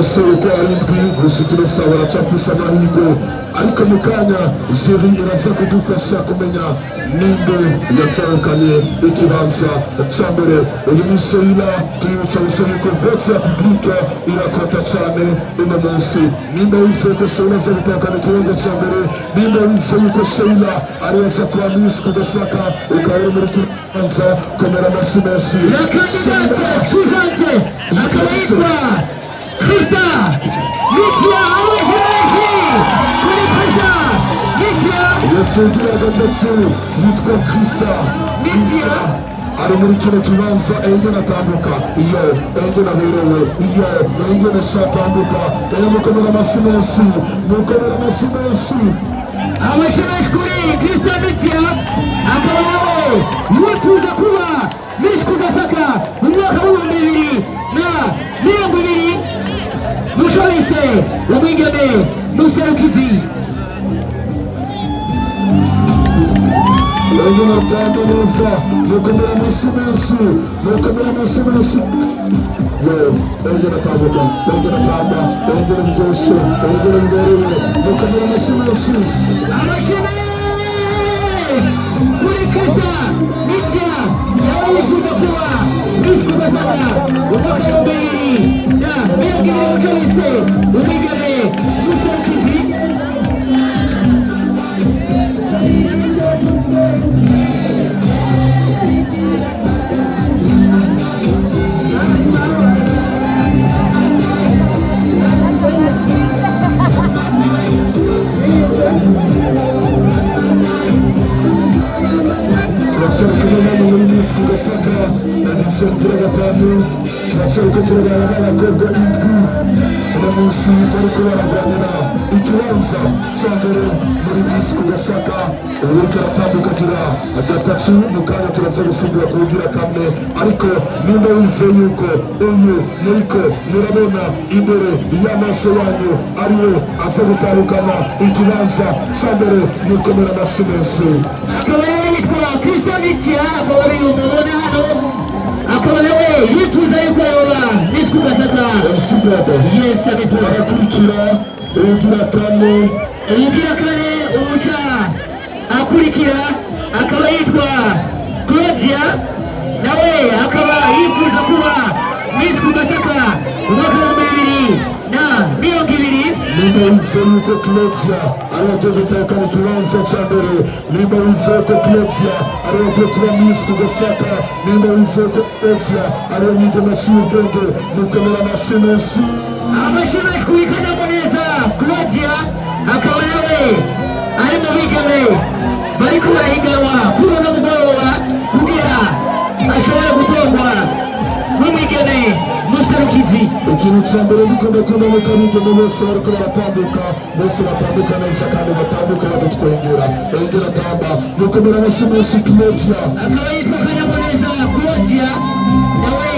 Bose uko ari indwi gushika ino saha baracafise amahirwe, ariko mu kanya jury iraza kudufasha kumenya ninde yatahukanye ikibanza ca mbere. Uyu ni Sheila. Tubibutsa gusa yuko vote ya public irakonta cane uno munsi. Nimba wizeye ko Sheila aza gutahukana ikibanza ca mbere, nimba wizeye yuko Sheila ariwe aza kuba Miss ku Gasaka, ukaba uri muri kibanza, komera amashyi menshi. La candidate suivante akaba yitwa Krista Mitya. Amashyi menshi kuri Krista Mitya. Yasugira gatatu yitwa Krista Mitya. Ari muri kino kibanza. Engene atambuka iyo, engene aberewe iyo, engene shatambuka. Eyo, mukomera amashyi menshi, mukomera amashyi menshi. Amashyi menshi kuri Krista Mitya, akaba nawe yifuza kuba Miss Kugasaka mu mwaka w'2020. Mushorise umwigeme muserukizi. Engene atamba neza, mukomera amashyi menshi, mukomera amashyi menshi. Yo, engene atambuka, engene atamba, engene biryoshe, engene biberewe, mukomera amashyi menshi. Amashyi menshi kuri Krista Mitya, nawe yifuza kuba Miss Kugasaka mu mwaka w'2020. Mushorise umwigeme muserukizi. Turacyari kumwe namwe muri Miss ku Gasaka édition igira gatanu. Turacyari ko turabana n'abakobwa indwi uno munsi bariko baragwanira ikibanza cya mbere muri Miss ku Gasaka. Ubu uriko aratambuka agira gatatu. Mu kanya turaza gusimbura kuwugira kane, ariko nimba wizeye yuko uyu muriko murabona imbere y'amaso yanyu ariwe aza gutahukana ikibanza cya mbere, mukomera amashyi menshi. Akaba yitwa Kristo Mitya, akaba ari umubona hano, akaba nawe yifuza yuko yoba Miss Kugasaka. MC Bobo. Yes, abivuga. Arakurikira ugira kane. Ugira kane, umuca akurikira akaba yitwa Claudia, nawe akaba yifuza kuba Miss Kugasaka mu mwaka w'2020. Nimba wizeye yuko Claudia ari wagiye gutahukana ikibanza cya mbere, nimba wizeye ko Claudia ari wagiye kuba Miss ku Gasaka, nimba wizeye ko Claudia ari we mwigeme aciye ubwenge, mukomera amashyi menshi. Amashyi menshi kuri Kanyamuneza Claudia, akaba nawe ari mu bigeme bariko barahiganwa kuri uno mugoroba kugira ashobore gutorwa n'umwigeme muserukizi. Ikintu cya mbere ndikunda kubona nuko abigeme bose bariko baratambuka, bose batambuka neza kandi batambuka badutwengera. Engera tamba, mukomera amashyi menshi Claudia. Akaba yitwa Kanyamuneza Claudia, nawe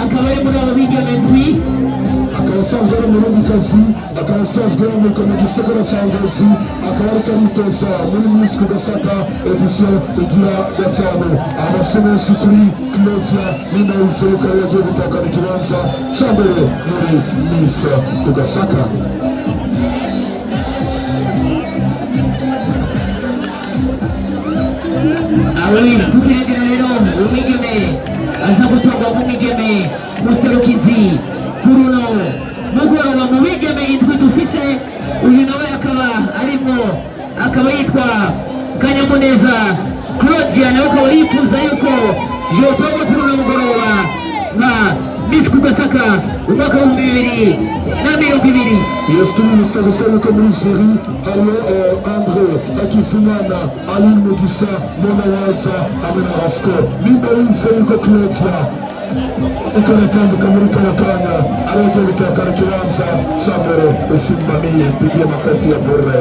akaba ari muri abo bigeme ndwi. Akaba asanzwe ari umurundikazi, akaba asanzwe yamuka mu gisagara cya Ngozi, akaba ariko aritoza muri Miss ku Gasaka édition igira gatanu. Amashyi menshi kuri Claudia nimba wizeye ko ariwe agiye gutahukana ikibanza cya mbere muri Miss ku Gasaka. Awe tukiregera rero umwigeme aza gutorwa nk'umwigeme muserukizi kuri uno mugoroba mu bigeme indwi dufise, uyu nawe akaba arimwo, akaba yitwa Kanyamuneza Claudia, nawe akaba yifuza yuko yotorwa kuri uno mugoroba nka Miss Kugasaka umwaka w'2020. Yes, tubibutsa gusa yuko muri jury hariho Andre Hakizimana, Aline Mugisha, Mona Walter hamwe na Rasco. Nimba wizeye yuko Claudia iko aratambuka muri kano kanya ari agiye gutahukana ikibanza cya mbere, usimamie, pigie makofi ya bure.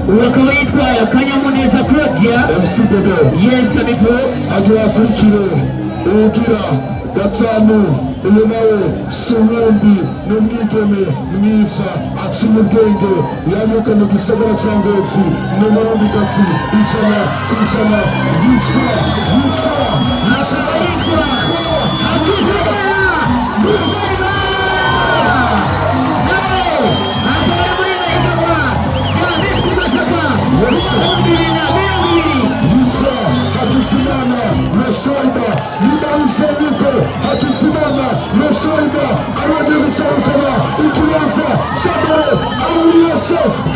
Ubu akaba yitwa Kanyamuneza Claudia. MC Bobo. Yes, abivuga. Agira akurikire ugira gatanu. Uyu nawe si uwundi, ni umwigeme mwiza aciye ubwenge, yamuka mu gisagara cya Ngozi, ni umurundikazi 100%, yitwa Akaba yitwa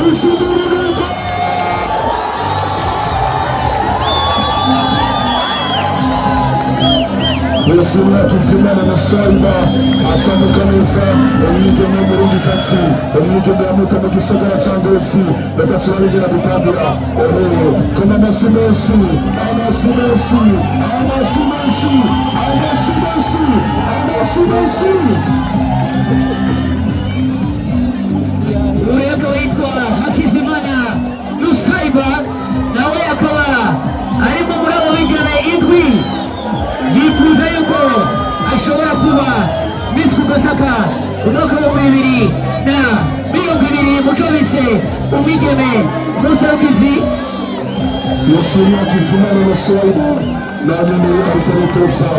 Akubise induru neza. Yesu Hakizimana na Shaiba atambuka neza, umwigeme murundikazi, umwigeme yamuka mu gisagara ca Ngozi. Reka turabigera gutambira. Ehe, koma amashyi menshi, amashyi menshi, amashyi menshi, amashyi menshi, amashyi menshi. Uyu akaba yitwa Hakizimana Nusaiba, nawe akaba arimo muri abo bigeme indwi yifuza yuko ashobora kuba Miss Kugasaka umwaka wa 2020 mu cyo bise umwigeme muserukizi. Yesu Hakizimana na Shaiba nanyene ariko aritoza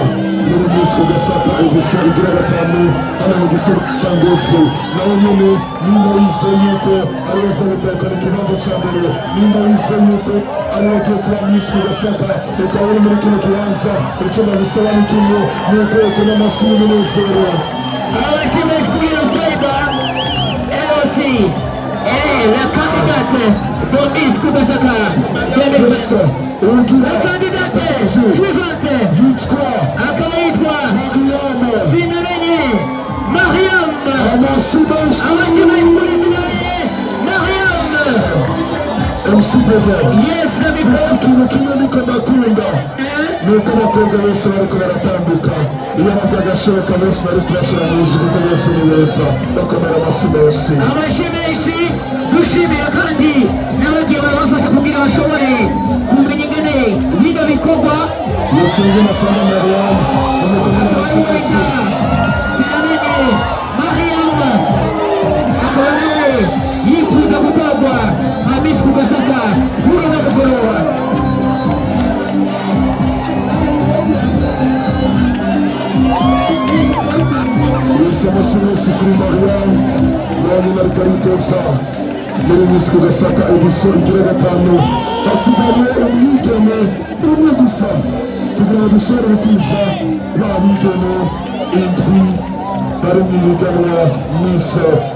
muri Miss Kugasaka édition igira gatanu hano mu gisagara ca Ngozi. Nawe nyene, nimba wizeye yuko ari we azabitahukana ikibanza ca mbere, nimba wizeye yuko ari we agiye kuba Miss Kugasaka, ukaba uri muri kino kibanza, icyo ndagusaba ni kimwe, nuko ukoma amashyi y'umunezero. Amashyi menshi kuri Nusaiba. Elle aussi est la candidate de Miss Kugasaka 2020. Yes, ugira La candidate suivante yitwa akaba yitwa Mariam. Sinamenye Mariam. Amashyi menshi. Amashyi menshi kuri Sinamenye Mariam. MC Bobo. Yes, Gusa micro. ikintu kimwe niko ndakunda nuko abakobwa bose bariko baratambuka, iyo bavuga agashoboka bose bari kubashyira mu ijuru, kuko bose ni beza. Bakomera amashyi menshi. Amashyi menshi. Dushimira kandi n'abagiye barabafasha kugira bashobore kumenya ingene bino bikorwa. Yesu Matana Mariam, umukomera amashyi menshi. Sinamenye Mariam akaba nawe yifuza gutorwa nka Miss Kugasaka kuri uno mugoroba. Yesu, amashyi menshi kuri Mariam, nawe ariko aritoza muri Miss Kugasaka édition igira gatanu. Hasigaye umwigeme umwe gusa kugira ngo dushobore gukwiza ba bigeme indwi bari mu ihiganwa Miss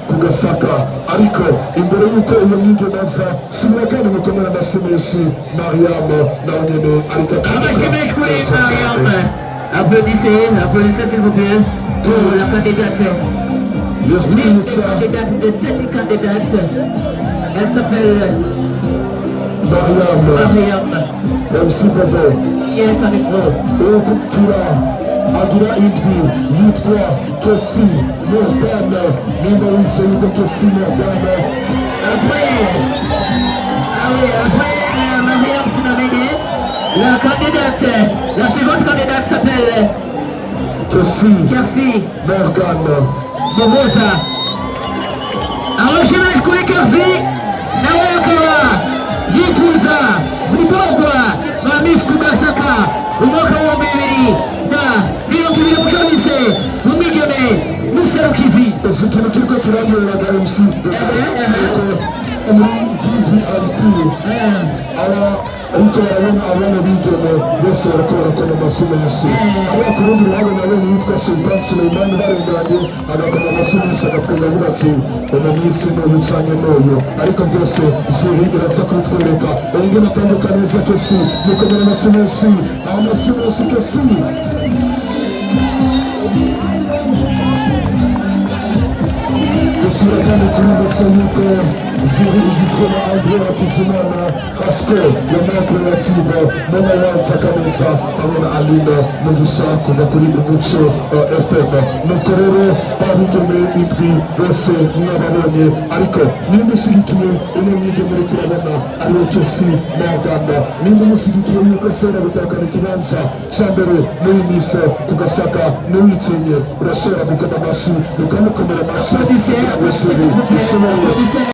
Kugasaka. Ariko imbere y'uko uyu mwigeme aza, subira kandi mukomere amashyi menshi Mariam, nawe nyene ariko Amashyi menshi kuri Mariam. Applaudissez, applaudissez s'il vous plaît pour la candidate. Yes, L'une des twibutsa candidates de sept candidates. Elle s'appelle Mariam. Mariam. MC Bobo. Yes, avec vous. Uwukukira agira indwi yitwa Kesi Morgane. Nimba wizeye yuko Kesi Morgane Après, ah oui, après Mariam Sinamenye, la candidate, la suivante candidate s'appelle Kesi Kersi Morgane. Boboza. Amashyi menshi kuri Kersi, nawe akaba yifuza gutorwa nka Miss Kugasaka umwaka wa 2020 mu cyo bise umwigeme muserukizi. Uzi ikintu kiriko kiraryoheraga, MC? Ehe. Nuko muri VVIP aba ariko barabona abana bigeme bose bariko barakoma amashyi menshi, ariko ku rundi ruhande nabonye yitwa Sultan Suleiman barenganye agakoma amashyi menshi, agatwenga avuga ati umu miss n'uyu canke n'uyu. Ariko byose jury iraza kubitwereka ingene atambuka neza. Kesi, mukomera amashyi menshi, amashyi menshi Kesi. Dusubira kandi kubibutsa yuko jury igizwe na Andre Hakizimana, Pasco ya Makreative, Mama Wanza Kaneza hamwe na Aline Mugisha kuva kuri Umuco FM. Nuko rero babigeme indwi bose mwababonye, ariko nimba ushyigikiye uno mwigeme uriko urabona ariwe Kesi Morgana, nimba umushyigikiye yuko ashobora gutahukana ikibanza ca mbere muri Miss Kugasaka, ntiwitinye, urashobora gukoma amashyi ukamukomera amashyi Applaudissez, kugira ngo applaudissez, jury s'il vous plaît. ishobore Applaudissez.